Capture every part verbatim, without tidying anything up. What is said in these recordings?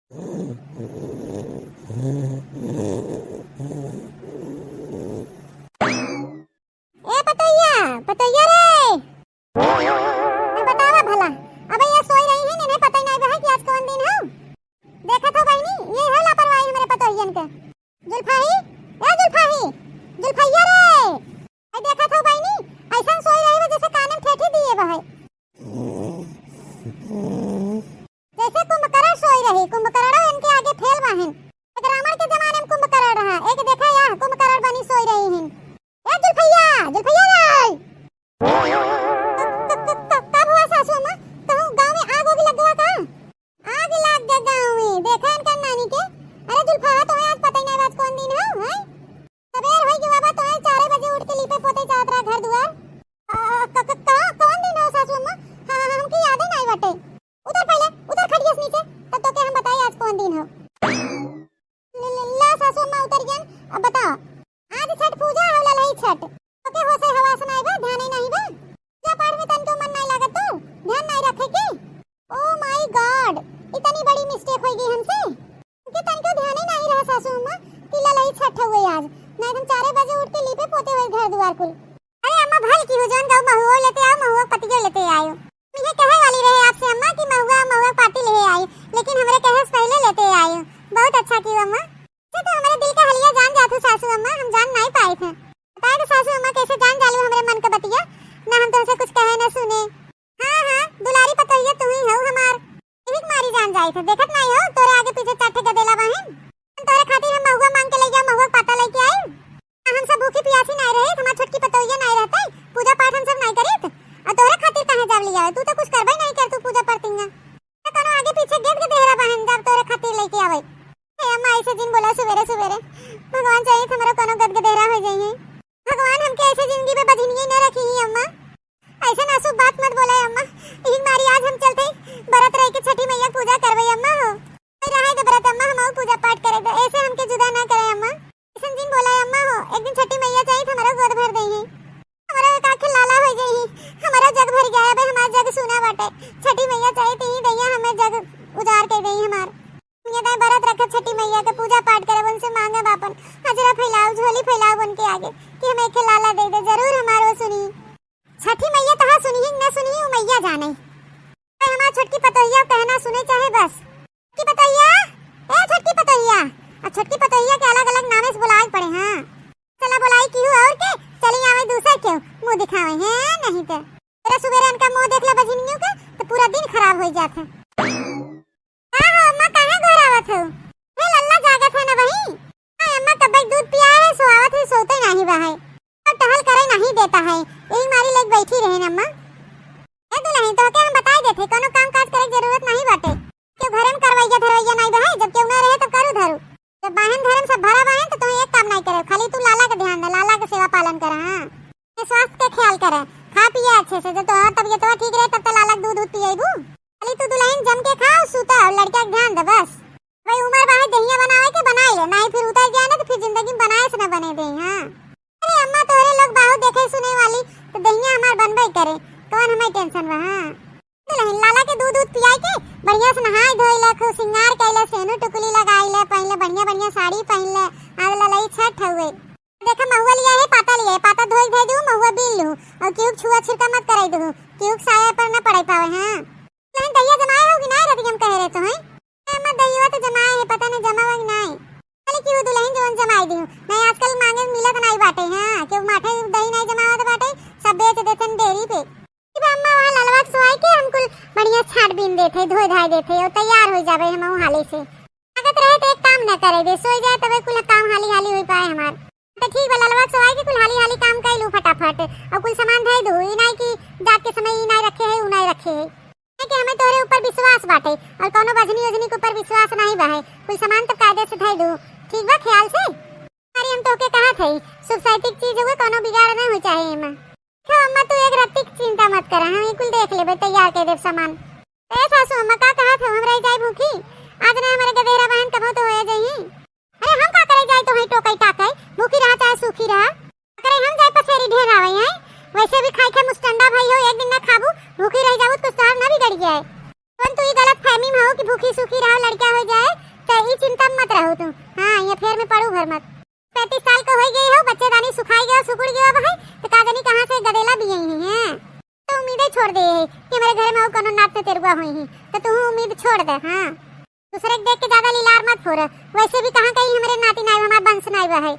ए पतोहिया, पतोहिया रे। ए बतावा भला, अबे ये सोई रही है, इन्हें पता ही नहीं बा कि आज कौन दिन है। देखत हो बहिनी, ये है लापरवाही हमरे पतोहियन के। जुल्फाही, ए जुल्फाही, जुल्फैया रे। ए देखत हो बहिनी, ऐसन सोई रही है जैसे काने में ठेठी दिए बा है। जैसे कुंभकर्ण सोई रही, कुंभकर्णो इनके आगे फेल बाहिन। एक रावण के जमाने में कुंभकर्ण रहा, एक देखा या कुंभकर्ण बनी सोई रही हिन। ए जुल्फैया, जुल्फैया रे। क-, क-, क-, क-, का हुआ सासू अम्मा? कहूँ गाँव में आग उग लग गवा का? आग लाग गए गाँव में, देखा इनका नानी के। अरे जुल्फावा, तुम्हें आज पता ही नहीं आज कौन दिन है, हैं? सबेर होई के बाबा, तुम्हें चारे बजे उठ के लीपे पोते चाहत रहा घर दुआर। आ, क-, क-, का, कौन दिन हो सासू अम्मा? हाँ, हाँ, हमके यादे नहीं बाटे। उतर पहले, उतर खटिया से नीचे, तब तो के हम बताई आज कौन दिन हो। ल-, ल-, ला सासू अम्मा उतर गयन, अब बताओ। आज छठ पूजा हो ललई छठ। ओके होसे हवास नाई बा, ध्यान ही नहीं बा। पूजा पाठ में तनको मन नहीं लागत तो ध्यान नहीं रखे के। Oh my God, इतनी बड़ी mistake हो गई हमसे। उनके तनको ध्यान ही नहीं रहा सासू अम्मा कि ललई छठ हुए आज। नहीं हम चारे बजे उठ के लीपे पोते हुए घर दुआर कुल। अरे अम्मा भल की हो जौन गऊ महुआ लेते आओ, महुआ पतियो लेते आयो। मुझे कहे वाली रहे आपसे अम्मा कि महुआ, महुआ पाती ले आई, लेकिन हमरे कहे से पहले लेते आयो। बहुत अच्छा की अम्मा। से तो हमरे दिल का हलिया जान जात हो सासू अम्मा, हम जान नहीं पाए थे। बताए तो सासू अम्मा कैसे जान जालू हमरे मन का बतिया, ना हम तुमसे कुछ कहे ना सुने। हाँ, हाँ, दुलारी पतोहिया तू ही हो हमार। यही मारी जान जाई थे, देखत नहीं हो तोरे आगे पीछे चार ठे गदेला बहिन। हम तोरे खातिर हम महुआ मांग के ले गया, महुआ पाता लेके आई। आ हम सब भूखी पियासी नहीं रहे, हमार छोटकी पतोहिया नहीं रहते, पूजा पाठ हम सब नहीं करीत। और तोरे खातिर कहे जाब लिया, तू तो कुछ करबे नहीं कर, तू पूजा परतिंगा। तो कोनो आगे पीछे गेद के देहरा बहिन जाब तोरे खातिर लेके आवे। हे अम्मा, ऐसे जिन बोला सुबेरे सुबेरे। भगवान चाहिए तो हमारा कोनो गदगदेहरा हो जाइए। भगवान हमके ऐसे जिंदगी में बझिनिया न रखी ही अम्मा। ऐसे नासुक बात मत बोला अम्मा। यही मारी आज हम चलते बरत रह के छठी मैया के पूजा करबे अम्मा हो। अरे रहे दे बरत अम्मा, हम और पूजा पाठ करे दे। ऐसे हमके जुदा ना करे अम्मा। ऐसे जिन बोला अम्मा हो। एक दिन छठी मैया चाहिए तो हमारा गोद भर देंगे। हमारा एक आंखें लाला हो गई। हमारा जग भर गया, अबे हमारा जग सूना बाटे। छठी मैया चाहिए तो ही दैया हमें जग उजाड़ के देई हमार। ये दाई बरत रखे छठी मैया के, पूजा पाठ करे, उनसे मांगे बापन, हजरा फैलाओ, झोली फैलाओ उनके आगे कि हमें एक लाला दे दे, जरूर हमारो सुनी। छठी मैया तहा सुनी ही न सुनी, वो मैया जाने। अरे हमार छोटकी पतोहिया कहना सुने चाहे बस। छोटकी पतोहिया, ए छोटकी पतोहिया, और छोटकी पतोहिया के अलग-अलग नामे से बुलाए के पड़े, हाँ। चला बुलाई केहू और के, चली आवे दूसर केहू, मुँह दिखावे हैं, नहीं तो। तेरा सुबेरे इनका मुँह देख ले बझिनियों के, तो पूरा दिन खराब हो जात है। का हो अम्मा, काहे घोरावत हो? हे लल्ला जागत है ना वही? हाँ अम्मा, कब्बे दूध पिया है, सोआवत है, सोते नहीं बा है। और टहल करे नहीं देता है, यही मारी लेके बैठी रहे ना अम्मा। ए दुल्हन, तो के हम बताई देते, कोनो काम काज करे के जरूरत नहीं बाटे। क्यों घरे में करवैया धरवैया नहीं बा है, जब क्यों ना रहे तब करू धरू। जब बाहन घरे में सब भरा बाहन तो तुम्हें एक काम नहीं करे, खाली तू लाला के ध्यान दे, लाला के सेवा पालन कर, हाँ। ये स्वास्थ्य के ख्याल करे, खा पिए अच्छे से, जब तुम्हारा तबीयत ठीक रहे तब तो लाला के दूध दूध पिएबू। खाली तू दुल्हन जम के खाओ, सूता और लड़का के ध्यान दे बस। भाई उम्र बाहे दहिया बनावे के बनाई ले, नहीं फिर उतर जाए ना तो फिर जिंदगी में बनाए से ना बने दे, हाँ। अरे अम्मा तोहरे लोग बाहु देखे सुने वाली, तो दहिया हमार बनबे करे, कौन हमें tension बा, हाँ। दुल्हन लाला के दूध दूध पियाई के बढ़िया से नहाई धोई ले, खूब सिंगार कैले, सेनू टुकली लगाई ले, पहन ले बढ़िया बढ़िया साड़ी पहन ले, आज ललई छठ हुए। देखा महुआ लिया है, पाता लिया है, पाता धोई धोई दू, महुआ बीन लू, और क्यूक छुआ छिड़का मत कराई दू, क्यूक साया पर न पड़े पावे, हाँ। दुल्हन दहिया जमाए हो कि ना, रतिया में कहे रहे तो हैं। ए अम्मा, दहिया तो जमाए है, पता नहीं जमा बा कि नाई। खाली कि वो दुल्हन जवन जमाई दिहु। नहीं, आजकल मांगे में मिलत नाई बाटे, हाँ, केहू माठे दही नाई जमावत बाटे, सब बेच देथन डेयरी पे। कि बा अम्मा, वहाँ ललवा के सोआई के हम कुल बढ़िया छाट बीन देथे, धोए धाए देथे, और तैयार हो जाबे हम हाली से। लागत रहे तो एक काम न करे दे, सोई जाए तबे कुल काम हाली हाली हो पाए हमार। तो ठीक बा, ललवा के सोआई के कुल हाली हाली काम कर लू फटाफट, और कुल सामान धई दू, ई नाई कि जात के समय ई नाई रखे है, ऊ नाई रखे है। कि हमें तोहरे ऊपर विश्वास बाटे और कौनो बजनी उजनी के ऊपर विश्वास नहीं बा है। कुल सामान तो कायदे से धई दू, ठीक बा, ख्याल से। अरे हम तोहके कहा थे, शुभ साहित्यिक चीज हुए, कौनो बिगाड़ ना हो चाहे एमा। तो अम्मा तू एक रत्ती की चिंता मत करा, हम ये कुल देख लेबे, तैयार कर देब सामान। ए सासू अम्मा का कहा थे, हम रह जाए भूखी, आज ना हमारे गदेहरा बहन कबो तो होए जाई। अरे हम का करे जाए तो है टोकई टाकई, भूखी रहा चाहे सूखी रहा। अरे हम जाए पसेरी ढेर आवे हैं, वैसे भी खाई खाई मुस्टंडा भाई हो, एक दिन ना खाबू, भूखी रह जाबू तो कुछ तोहार ना बिगड़ गया है। कौन तू ई गलत फहमी में हो कि भूखी सूखी रहा लड़का हो जाए, चिंता मत रहू तू। हाँ, ये फेर में पड़ू भर मत। पैंतीस साल के होई गई हो, बच्चेदानी सुखाई गयो, सुकुड़ गयो अब है, तो का जानी कहाँ से गदेला भी आई है, हैं? तो उम्मीदे छोड़ दे है कि हमारे घर में और कोनो नात नतेरुआ होई है, तो तू उम्मीद छोड़ दे। हाँ, दूसरे के देख के ज्यादा लीलार मत फोर। वैसे भी कहाँ कहीं हमारे नाती नाई, हमारे वंश नाई बा है,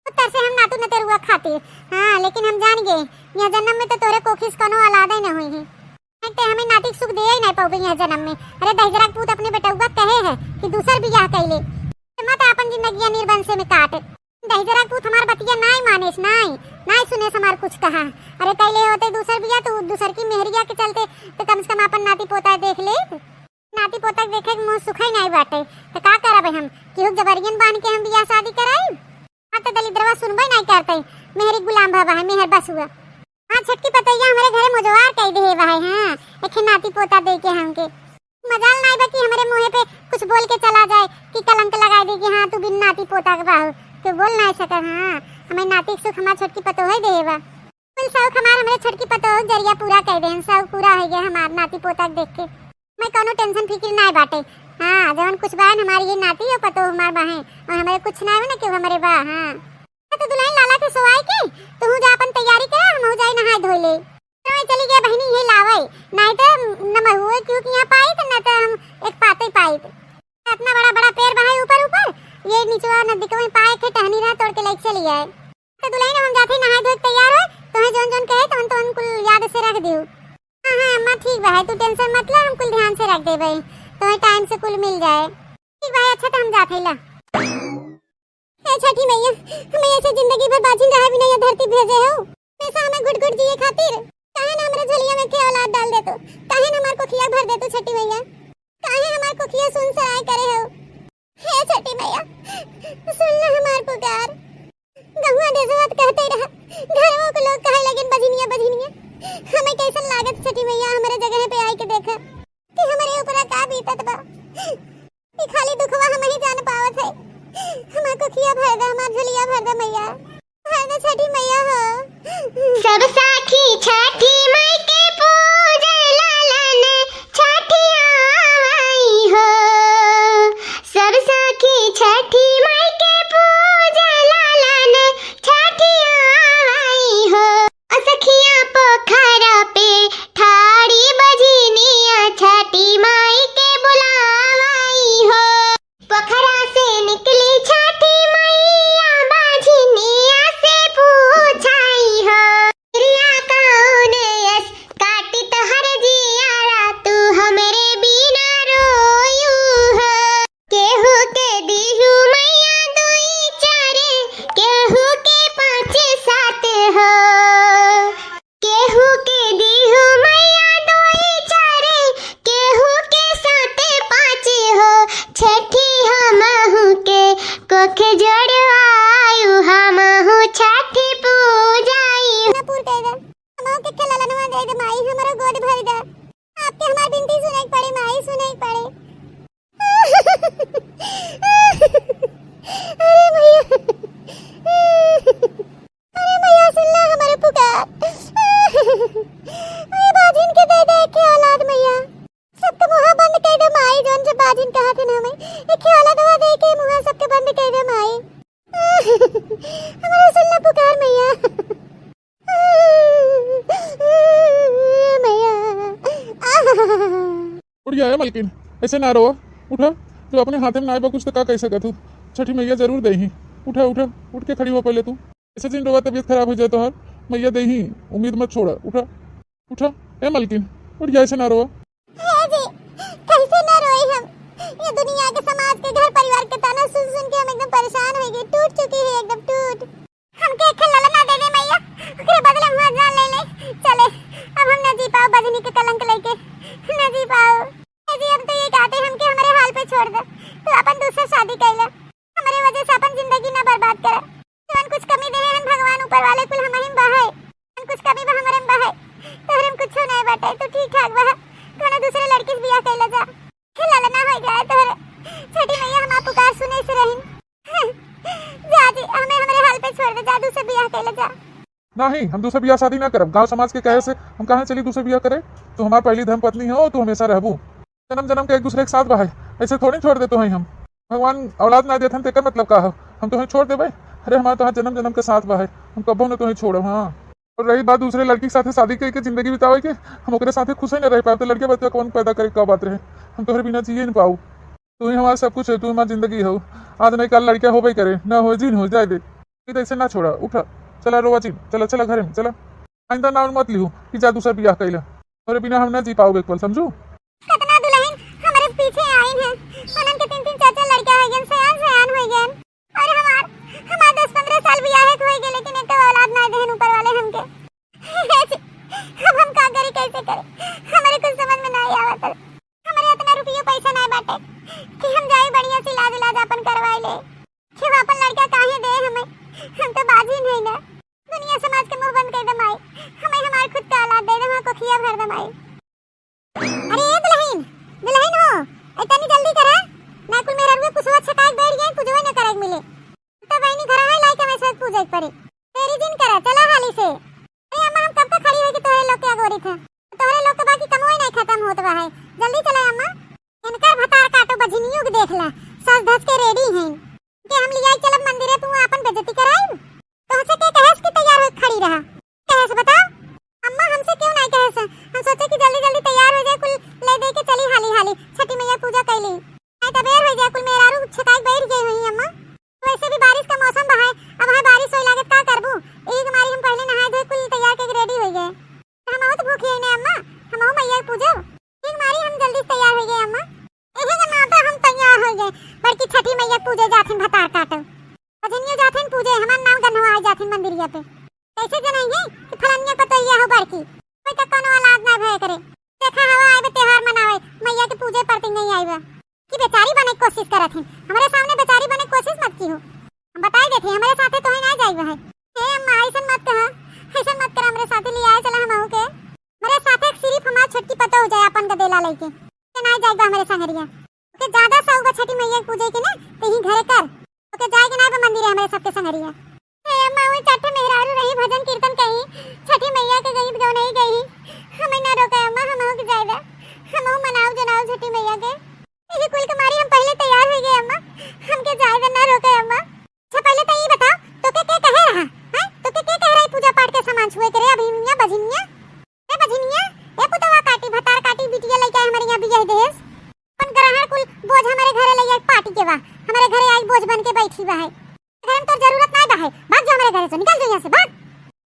उत्तर से हम नातू नतेरुआ खातिर। हाँ, लेकिन हम जान गए, यह जन्म में तो तोरे कोखी से कोनो औलादे न होई है। ते हमें नाती के सुख दे ही नहीं पाओगे यह जन्म में। अरे दहिजरा के पूत अपने बेटउआ कहे है कि दूसर बियाह कैले, मत अपन जिंदगिया निर्बंसे में काट। दहिजरा के पूत हमार बतिया नाई मानेस, नाई, नाई सुनेस हमार कुछ कहा। अरे कैले होते दूसर बियाह तो दूसर की मेहरिया के चलते तो कम से कम अपन नाती पोता देख ले। नाती पोता के देखे के मुँह सुखाई नाई बाटे, तो का करब हम? केहू के जबरियन बांध के हम बियाह शादी कराई? हाँ, तो दलिद्रवा सुनबे नाई करते, मेहरी गुलाम भवा है, मेहर बस हुआ। हाँ, छोटकी पतोहिया हमरे घरे मोजवार कई देहे बा है, हाँ, एक नाती पोता दे के हमके। मजाल नाई बा कि हमरे मुँहे पे कुछ बोल के चला जाए कि कलंक लगाई दे कि हाँ, तू बिन नाती पोता के बाहू, तू बोल नाई सके। हाँ, हमें नाती के सुख हमार छोटकी पतोहे देहे बा। कुल शौक हमार हमरे छोटकी पतोह जरिया पूरा कई देहन, शौक पूरा हो गया हमार नाती पोता के देख के। मैं कौनो tension फिकिर नाय बाटे। हाँ, जवन कुछ बा न हमार ये नाती और पतोह हमार बा हैं, और हमरे कुछ नाय हो ना कि हमरे बा। हाँ, तो दुल्हन लाला के सोवाई के तू जा अपन तैयारी कर, हम हो जाई नहाए धोए ले। तो मैं चली गया बहिनी ये लावे, नाय तो न महुए क्यों कि यहाँ पाई तो न तो हम एक पाते पाई। इतना बड़ा बड़ा पेड़ बा है ऊपर ऊपर, ये नीचवा नदी के वहीं पाए के टहनी रहा, तोड़ के लेके चली आए। तो दुल्हन हम जाते नहाए धोए के तैयार हो, तुम्हें जौन जौन कहे तौन तौन कुल याद से रख दियो। हाँ हाँ अम्मा ठीक बा है, तू tension मत ले, हम कुल ध्यान से रख देबे, तुम्हें time से कुल मिल जाए। ठीक बा है, अच्छा तो हम जाते ला। हे छठी मैया, हमें ऐसे जिंदगी भर बाझिन रहे बिना ये धरती भेजे हो, हमेशा हमें घुट घुट जिए खातिर। काहे ना हमरे झोलिया में के औलाद डाल दे तू, काहे ना हमार कोखिया भर दे तू छठी मैया, काहे हमार कोखिया सुन सराय करे हो। हे छठी मैया, सुन ले हमार पुकार। गहुआ देसवा त कहते रहा, घरवा के लोग कहे लगिन बझिनिया, बझिनिया। हमें कैसन लागत छठी मैया हमरे जगह पे आई के देखा कि हमरे ऊपर का बीतत बा। ई खाली दुखवा हम ही जान पावत है। हमार कोखिया भर दे, हमार झोलिया भर दे मैया, भर दे छठी मैया हो। सब साखी छठी माई के पूजे लालन छठी आई हो। सब साखी छठी माई के पूजे लालन छठी आई हो। असखिया पोखरा पे ठाड़ी बझिनिया छठी माई के बुलावाई हो। पोखरा से निकली छठी मैया, बाझिनिया से पूछाई हो। क्रिया कौन यस काटी तोहर जियारा, तू हमरे बिना रोयू हो। केहू के दिहू मैया दुई चार, केहू के पाँच सात हो। केहू के दिहू मैया दुई चार, केहू के सात पाँच हो। छठी हमहू के कोख जोड़वायु, हमहू छठी पूजाई। ना पूर कह दे, हमहू के खेला लनवा दे दे माई, हमरो गोद भर दे। आपके हमार बिनती सुनाई पड़े माई, सुनाई पड़े। अरे भैया, अरे मैया, सुन ला हमरे पुकार। अरे बाझिन के दे दे के औलाद मैया। सबके मुँह बंद कर दे माई, जौन जब बाझिन कहा थे ना हमें। एक औलादवा दे के मुँह सबके बंद कर दे माई। हमरे सुन ला पुकार मैया। मैया। उठ गया है मलकिन, ऐसे ना रो। उठा, जो अपने हाथे में ना आए बा कुछ तो का कह सकत हूँ। छठी मैया जरूर देही। उठा, उठा, उठ के खड़ी हो पहले तू। ऐसे जिन रोवा तबीयत खराब हो जाए तोहार, मैया देही, उम्मीद मत छोड़ा। उठा, उठा, ए मलकिन, उठ जा, ऐसे ना रोवा। हे जी, कैसे ना रोई हम? ये दुनिया के, समाज के, घर परिवार के ताना सुन सुन के हम एकदम परेशान हो गए, टूट चुकी है एकदम, टूट। हमके एक ललना दे दे मैया, ओकरे बदले हम जान ले ले। चले, अब हम ना जी पाओ बजनी के कलंक लेके, ना जी पाओ। ए जी, हम तो ये कहते हमके हमरे हाल पे छोड़ दे, तू अपन दूसर शादी कर ले। हमरे वजह से अपन जिंदगी ना बर्बाद करे। जवन कुछ कमी देहे हन भगवान ऊपर वाले कुल हमहिन बा है। जवन कुछ कमी बा हमरे में बा है। तोहरे में कुछो नहीं बाटे, तू ठीक ठाक बा। कोनो दूसरे लड़की से बियाह कर ले जा। हे लाला ना हो जाए तोहरे। छठी मैया हमार पुकार सुने से रहिन। जा जी, हमें हमरे हाल पे छोड़ दे, जा दूसरे बियाह कर ले जा। नहीं, हम दूसरे बियाह शादी ना करब। गांव समाज के कहे से हम कहाँ चली दूसरे बियाह करे? तू हमार पहली धर्म पत्नी हो, तू हमेशा रहबू। जन्म जन्म के एक दूसरे के साथ बा है, ऐसे थोड़ी छोड़ देतो हैं हम। भगवान औलाद ना देथन, तेकर मतलब का हो? हम तोहे छोड़ देबे? अरे, हमार तोहार जन्म जन्म के साथ बा है, हम कबो न तोहे छोड़ब। हाँ, और रही बात दूसरे लड़की के साथे शादी करके जिंदगी बितावे के, हम ओकरे साथे खुश ही न रह पाए, तो लड़के बच्चा कौन पैदा करे, का बात रहे? हम तोहरे बिना जिए न पाऊ। तू ही हमार सब कुछ है, तू हमार जिंदगी हो। आज नहीं काल लड़का होबे करे, ना हो जिन हो, जाए दे। ये तो ऐसे ना छोड़ा, उठा, चला रोवा जिन, चला, चला घरे में, चला। आइंदा नाम मत लिहू कि जा दूसरा बियाह कैला, तोहरे बिना हम ना जी पाऊ एक पल, समझू? कितना दुल्हन हमारे पीछे आइन है, उन्हन के तीन तीन चार चार लड़का हो गए, सयान सयान हो गए। और हमार, हमार दस पन्द्रह साल बियाहे के होई गए, लेकिन एक औलाद ना देहन ऊपर वाले हमके। अब हम का करी, कैसे करी? हमारे कुछ समझ में ना आवत है। हमारे इतना रुपयो पैसा ना बाटे कि हम जाई बढ़िया से इलाज, इलाज अपन करवाई ले। कि वो अपन लड़का काहे दे हमें? हम तो बाझिन है ना। दुनिया समाज के मुंह बंद कर दे माई। हमें हमार खुद का औलाद दे दे, हमार कोखिया भर दे माई। अरे ए दुल्हन, दुल्हन हो, ए तनी जल्दी करा, ना कुल मेहरारुए पुसवा छकाए के बैठ गए, पूजवे न करे के मिले। तब बहनी घर है लाई के मैं सब पूजे के पड़ी। देरी जिन करा, चला हाली से। अरे अम्मा, हम कब तक खड़ी होई कि तोहरे लोग के अगोरी थे? तोहरे लोग के बाकी कमोई नहीं खत्म होत बा है। जल्दी चला अम्मा। इनकर भतार काटो, बझिनियों के देख ला, सज धज के रेडी हैं। के हम लियाई चलब मंदिरे, तू आपन बेइज्जती कराई। तोहसे के कहेस कि तैयार होके खड़ी रहा? कहेस बताओ? अम्मा हमसे क्यों नहीं कहेस? हम सोचे कि जल्दी जल्दी तैयार हो जाए, कुल ले दे के चली हाली हाली, छठी मैया पूजा कैली। नहीं तो बेर हो जाए, कुल मेहरारू छकाई बैठ गई हुई अम्मा। वैसे भी बारिश का मौसम बा है, अब है बारिश होए लागत का करबू? यही के मारी हम पहले नहाए धोए कुल तैयार के रेडी हो गए। हम बहुत भूखी है ने अम्मा, हम मैया के पूजब। ठीक मारी हम जल्दी से तैयार हो गए अम्मा। एहे के नाते हम तैयार हो गए, बड़की छठी मैया पूजे जाथिन भतार काटो। बजनियो जाथिन पूजे, हमार नाम गन्हवा आ जाथिन मंदिरिया पे। कैसे जनाइए कि फलानिया पतोहिया हो बड़की? कोई तो कोनो औलाद ना भय करे। देखा हवा आइबे त्योहार मनावे, मैया के पूजे परती नहीं आइबे। कि बेचारी बने के कोशिश करत हिन, हमारे सामने बेचारी बने के कोशिश मत की हो। हम बताई देते, हमारे साथे तो ही ना जाइबे है। हे अम्मा, ऐसन मत कहा, ऐसन मत कर, हमरे साथे ले आए चला हमहू के। हमरे साथे सिर्फ हमार छोटकी पतोह जाए अपन गदेला लेके। के ना जाए बा हमरे संगरिया। ओके ज्यादा शौक बा छठी मैया के पूजे के ना, ते ही घरे कर। ओके जाए के ना बा मंदिर हमरे सबके संगरिया। हे अम्मा, वो चार ठे मेहरारू रही, भजन कीर्तन कही, छठी मैया के गीत गौनई गई। हमें ना रोके अम्मा, हमहू के जाए दे। हमहू मनाऊ जनाऊ छठी मैया के। यही कुल के मारी हम पहले तैयार हो गए अम्मा, हमके जाए दे, ना रोके अम्मा। अच्छा पहले तो ये बताओ, तोके के कहे रहा, हैं? तोके के कहे रहा पूजा पाठ के सामान छुए के रे, अभी मिया बझिनिया? ए बझिनिया, ए पुतवा काटी, भतार काटी, बिटिया लेके आए हमारे यहाँ बियाह दहेज। अपन ग्रहण कुल बोझ हमारे घरे ले आई पार्टी के बा, हमारे घरे आई बोझ बन के बैठी बा है। घर में तोर जरूरत नहीं बा है, भाग जा हमारे घरे से, निकल जा यहाँ से, भाग।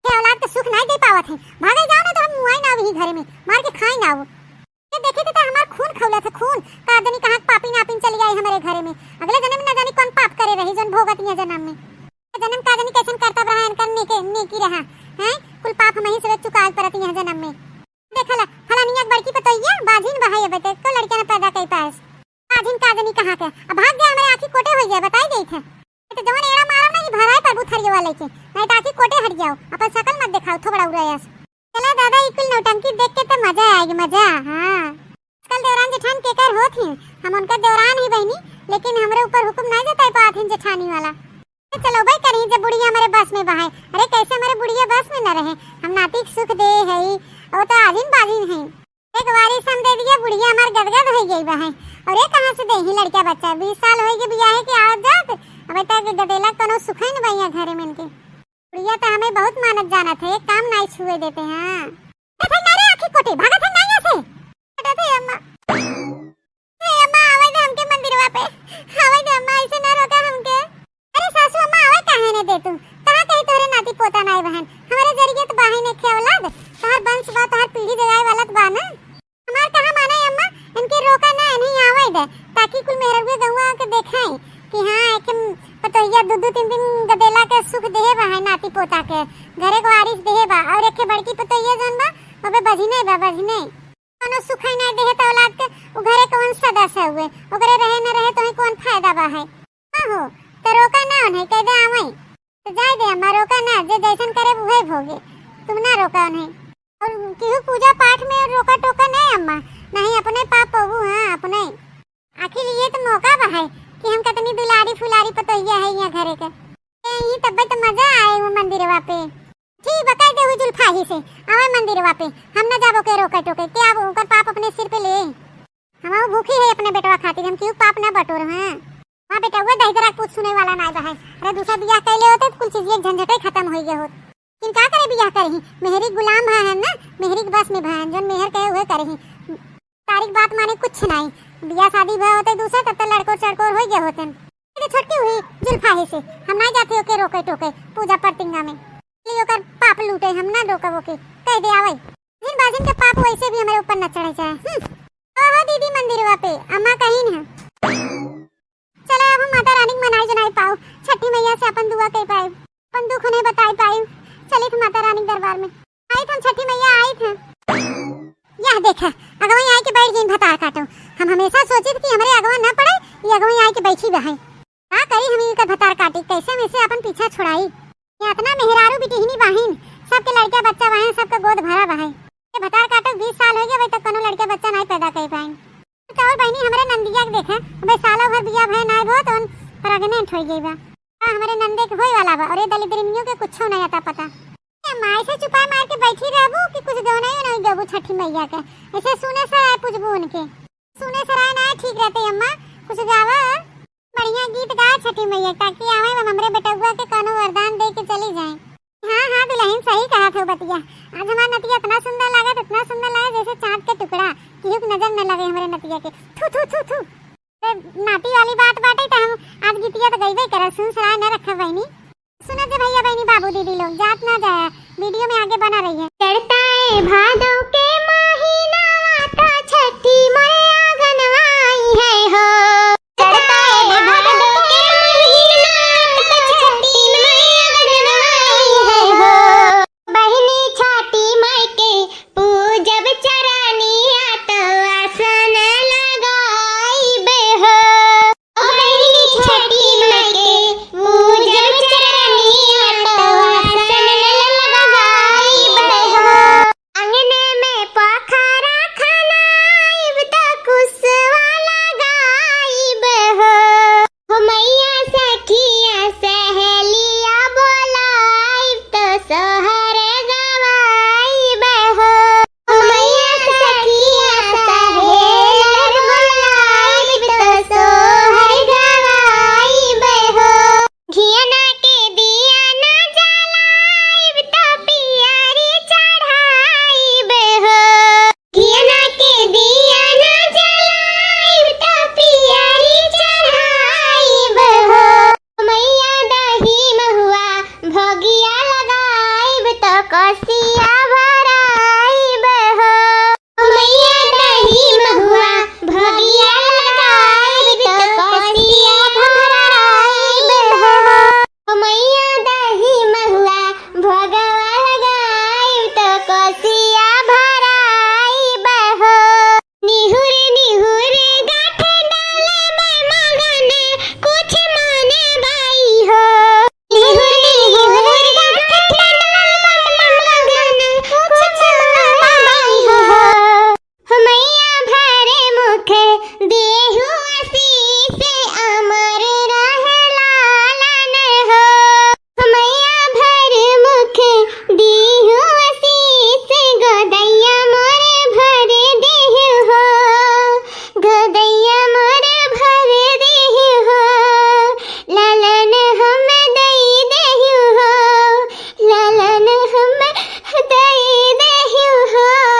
ये औलाद के सुख नहीं दे पावत है, भागे जाओ ना तो हम मुआई ना अभी घरे में, मार के खाई ना वो। ये देखे थे तो हमार खून खौलत है, खून। का जनी कहाँ पापी नापिन चली आई हमारे घरे में, अगले जन्म में न जानी कौन पाप करे रही, जौन भोगत यहाँ जन्म में। जन्म का जनी कैसन करतब रहा, इनकर नेके, नेकी रहा, हैं? कुल पाप हमही से चुकाए परत यहाँ जन्म में। देखला, फलानिया के बड़की पतोहिया बाझिन बहाई, अब तक को लड़कियां न पैदा कर पाएस। बाझिन का जनी कहाँ के, अब भाग गया, हमारे आँखी कोटे हो गया, बताई गई थे। ये तो जवन एड़ा मारा ना, ये भराए पर बुथरिया वाले के, नहीं तो आँखी कोटे हट जाओ, अपन शकल मत दिखाओ, थोबड़ा उड़ायस। चला दादा, ई कुल नौटंकी देख के तो मजा आएगी, मजा। हाँ, आजकल देवरान जेठान केकर होत ही, हम उनका देवरान ही बहनी, लेकिन हमरे ऊपर हुक्म नहीं जताई पावत हैं जेठानी वाला। चलो भाई करी, जब बुढ़िया हमारे बस में बहाए। अरे कैसे हमारे बुढ़िया बस में न रहे, हम नाती के सुख दे है, वो तो आजिन बाजिन है। एक बारी हम दे दिया, बुढ़िया हमार गदगद हो गई बहाए। और ये कहाँ से दे ही लड़का बच्चा, बीस साल हो गए बियाहे के आवत जात, अबे तक गदेला कोनो सुखे न बइया घरे में इनके। बुढ़िया तो हमें बहुत मानत जानत है, एक काम नहीं छुए देते हैं। ए भाई, ना रे आँखी कोटे, भागत है ना यहाँ से। हटत है अम्मा। ए अम्मा, आवे दे हमके मंदिरवा पे, आवे दे अम्मा, ऐसे ना रोका हमके। अरे सासू अम्मा, आवे काहे ने दे तू? कहाँ कहीं तोहरे नाती पोता नाई बहन, हमारे जरिए तो बाही ने खे औलाद, तोहर वंश बा, तोहर पीढ़ी जगाए वाला तो बा ना। हमार कहा माने अम्मा, इनके रोका ना, इन्हीं आवे दे, ताकि कुल मेहररुए गौवा के देखाई कि हाँ, एक पतोहिया दू दू तीन दिन गदेला के सुख देहे बा है नाती पोता के, घरे को आरिस देहे बा, और एक बड़की पतोहिया जौन बा, ओबे बझिने बा, बझिने। कोनो सुख ही ना देहे तो औलाद के, उ घरे कौन सदस्य हुए, ओकरे रहे न रहे तो ही कौन फायदा बा है? हाँ हो, तो रोका ना उन्हें, कह दे आवे। तो जाए दे अम्मा, रोका ना, जे जैसन करे उहे भोगे, तुम ना रोका उन्हें। और केहू पूजा पाठ में रोका टोका नहीं अम्मा, नहीं अपने पाप पबू, हाँ अपने। आखिर ये तो मौका बा है कि हम कितनी दुलारी फुलारी पतोहिया है यहाँ घरे के। यही तब्बे तो मजा आए वो मंदिरवा पे। ठीक बा, कह दे हुई जुल्फा ही से, आवे मंदिरवा पे, हम ना जाबो के रोके टोके, के अब ओकर पाप अपने सिर पे ले। हम भूखी है अपने बेटवा खातिर, हम क्यों पाप ना बटोर हैं। हाँ बेटा, वो दहिजरा के पूत सुने वाला नाई बा है। अरे दूसरा बियाह कइले होते तो कुल चीज एक झंझटे खत्म होइ गए होत। लेकिन का करे, बियाह करही, मेहरी गुलाम भा है ना, मेहरी के बस में भा है, जौन मेहर कहे उहे करही। तारीख बात माने कुछ नाई, बियाह शादी भा होते दूसरा, तब तक लड़कोर चड़कोर होइ गए होते। अरे छोटकी हुई जुल्फा है से, हम नाई जाते ओके रोके टोके पूजा प्रतिंगा में। ली ओकर पाप लूटे, हम ना रोकब ओके, कह दे आवै। जिन बाजिन के पाप वैसे भी हमरे ऊपर न चढ़े चाहे। हम्म। ओहो दीदी मंदिरवा पे, अम्मा कहीं न। चलो अब हम माता रानी के मनाई जनाई पाऊ, छठी मैया से अपन दुआ कह पाए, अपन दुख उन्हें बताई पाए। चलित माता रानी के दरबार में। आई थ हम छठी मैया, आई थ। यह देखा, अगवई आई के बैठ गई भतार काटो। हम हमेशा सोचित कि हमरे अगवा न पड़े, ये अगवई आई के बैठी बा है। का करी हम इनकर भतार काटी, कैसे वैसे अपन पीछा छुड़ाई। ये अतना मेहरारू बिटिहनी बाहिन, सबके लड़का बच्चा बाहिन, सबके गोद भरा बाहे। ये भतार काटो बीस साल हो गए, अभी तक कोनो लड़का बच्चा नाई पैदा कर पाइन। तो और बहनी हमरे नंदिया के देखे, अबे सालों भर बिया भय नाई भो तो प्रेग्नेंट हो गई बा। हाँ, हमरे नंदे के होए वाला बा और ये दलिद्रिनियों के कुछो नहीं आता पता। ये माई से चुपा मार के बैठी रहबू कि कुछ गौना ही नहीं देबू छठी मैया के। ऐसे सुने सराय पूछबू उनके। सुने सराय ना ठीक रहते अम्मा, कुछ गावा, बढ़िया गीत गा छठी मैया, ताकि आवे हम हमरे बेटउआ के कोनो वरदान दे के चली जाए। हाँ, हाँ दुल्हन, सही कहा थे बतिया। आज हमार नतिया इतना सुंदर लागत, इतना सुंदर लागत, जैसे चांद के टुकड़ा। केहू के नजर न लगे हमरे नतिया के। थू, थू, थू, थू। अरे, नाती वाली बात बाटे त हम आज गीतिया त गइबे करब, सुन सराय न रखब बहनी। सुनो जे भैया बहनी बाबू दीदी लोग, जात ना जाए, वीडियो में आगे बना रही है। चढ़ता है भादों के महीना, तो छठी मैया गनवाई है हो। चढ़ता है भादों के महीना, तो छठी मैया गनवाई है हो। बहिनी छठी माई के पूजब चरनिया, तो आसन लगाइबे हो। बहिनी छठी माई के पूजब चरनिया, तो आसन लगाइबे हो। अंगने में पोखरा खनाइब, तो कुसवा लगाइबे हो। हो मैया सखिया सहेलिया बोलाइब, तो सोहर गवाइब हो। हो मैया सखिया सहेलिया बोलाइब, तो सोहर गवाइब हो। घियना के दिया ना जलाइब, तो पियरी चढ़ाइब हो। घियना के दिया ना जलाइब, तो पियरी चढ़ाइब हो। मैया दही महुआ भोगिया लगाइब, तो कोसिया भराइब हो। मैया दही महुआ भोगिया लगाइब, तो कोसिया भराइब हो। हो मैया दही महुआ भोगवा लगाइब, तो कोसिया भराइब हो। निहुर निहुर गाँठ डालबे मगन, कुछ माने बाई हो। निहुर निहुर गाँठ डालबे मगन, कुछ माने बाई हो। हो मैया भरे मुख दे